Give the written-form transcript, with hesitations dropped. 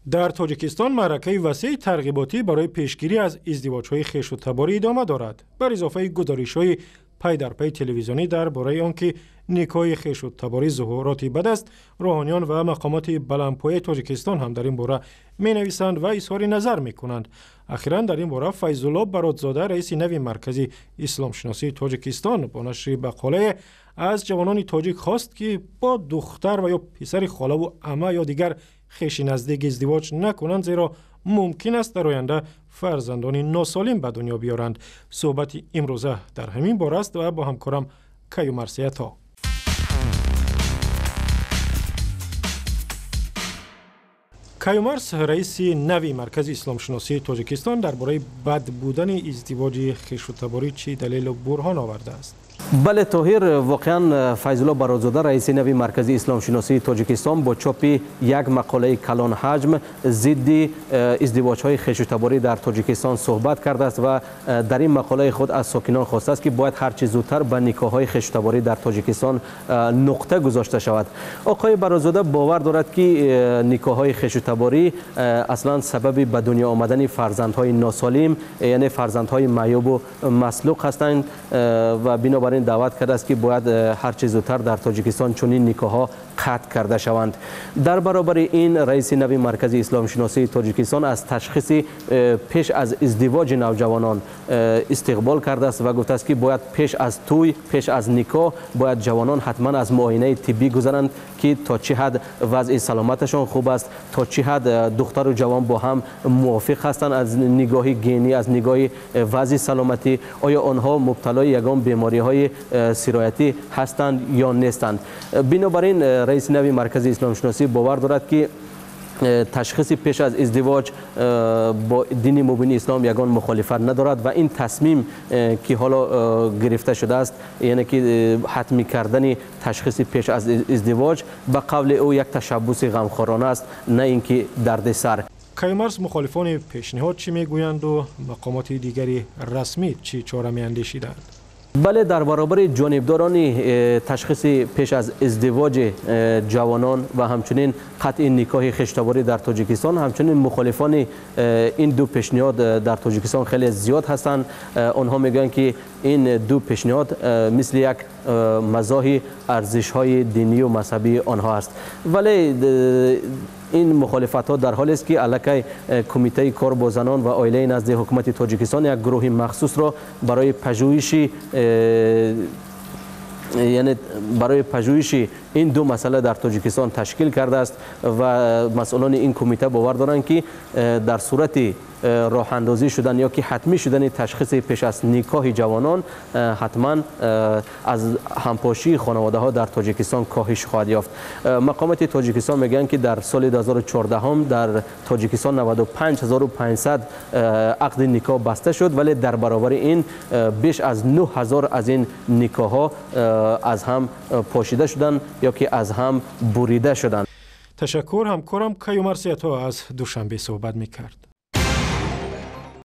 Дар Тоҷикистон маъракаи васеи тарғиботӣ барои пешгирӣ аз издивоҷҳои хешу таборӣ идома дорад. Бар изофаи гузоришҳои пай дар пай телевизионӣ дар бораи он ки никоҳи хешу таборӣ зуҳуроти бад аст, рӯҳониён ва мақомоти баландпояи Тоҷикистон ҳам дар ин бора менависанд ва изҳори назар мекунанд. Ахиран дар ин бора Файзулло Баротзода, раиси нави Маркази исломшиносии Тоҷикистон, бо нашри мақолае аз ҷавонони тоҷик хост, ки бо духтар ва ё писари холаву ама ё дигар хеши наздик издивоҷ накунанд, зеро мумкин аст дар оянда фарзандони носолим ба дунё биёранд. Суҳбати имрӯза дар ҳамин бора аст ва бо ҳамкорам Каюмарс Ято. Каюмарс, раиси нави Маркази исломшиносии Тоҷикистон, дар бораи бад будани издивоҷи хешутаборӣ чӣ далелу бурҳон овардааст? Бале, Тоҳир, воқеан Файзулло Баротзода, раиси нави Маркази исломшиносии Тоҷикистон, бо чопи як мақолаи калонҳаҷм зидди издивоҷҳои хешутаборӣ дар Тоҷикистон суҳбат кардааст ва дар ин мақолаи худ аз сокинон хостааст, ки бояд ҳарчи зудтар ба никоҳҳои хешутаборӣ дар Тоҷикистон нуқта гузошта шавад. Оқои Баротзода бовар дорад, ки никоҳҳои хешутаборӣ аслан сабаби ба дунё омадани фарзандҳои носолим, яъне фарзандҳои маъюбу маслуқ ҳастанд ва бинобар ин даъват кардааст, ки бояд ҳарчи зудтар дар Тоҷикистон чунин никоҳҳо қатъ карда шаванд. Дар баробари ин, раиси нави Маркази исломшиносии Тоҷикистон аз ташхиси пеш аз издивоҷи навҷавонон истиқбол кардааст ва гуфтааст, ки бояд пеш аз тӯй, пеш аз никоҳ бояд ҷавонон ҳатман аз муоинаи тиббӣ гузаранд, ки то чӣ ҳад вазъи саломаташон хуб аст, то чӣ ҳад духтару ҷавон бо ҳам мувофиқ ҳастанд аз нигоҳи генӣ, аз нигоҳи вазъи саломатӣ, оё онҳо мубталои ягон бемориҳои сироятӣ ҳастанд ё нестанд. Бинобар ин, раиси нави Маркази исломшиносӣ бовар дорад, ки ташхиси пеш аз издивоҷ бо дини мубини ислом ягон мухолифат надорад ва ин тасмим, ки ҳоло гирифта шудааст, яъне ки ҳатмӣ кардани ташхиси пеш аз издивоҷ, ба қавли ӯ як ташаббуси ғамхорона аст, на ин ки дардисар. Каюмарс, мухолифони пешниҳод чӣ мегӯянду мақомоти дигари расмӣ чӣ чора меандешиданд? Бале, дар баробари ҷонибдорони ташхиси пеш аз издивоҷи ҷавонон ва ҳамчунин қатъи никоҳи хештаборӣ дар Тоҷикистон, ҳамчунин мухолифони ин ду пешниҳод дар Тоҷикистон хеле зиёд ҳастанд. Онҳо мегӯянд, ки ин ду пешниҳод мисли як мазоҳи арзишҳои динию мазҳабии онҳо аст. Вале ин мухолифатҳо дар ҳолест, ки аллакай Кумитаи кор бо занон ва оилаи назди ҳукумати Тоҷикистон як гурӯҳи махсусро барои пажӯҳиши, яъне барои пажӯҳиши ин ду масъала дар Тоҷикистон ташкил кардааст ва масъулони ин кумита бовар доранд, ки дар сурати роҳандозӣ шудан ё ки ҳатмӣ шудани ташхиси пеш аз никоҳи ҷавонон, ҳатман аз ҳампошии хонаводаҳо дар Тоҷикистон коҳиш хоҳад ёфт. Мақомоти Тоҷикистон мегӯянд, ки дар соли 2014 дар Тоҷикистон 95500 ақди никоҳ баста шуд, вале дар баробари ин беш аз 9000 аз ин никоҳҳо аз ҳам пошида шуданд ё ки аз ҳам бурида шуданд. Ташаккур, ҳамкорам Каюмарс Ято аз Душанбе суҳбат мекард.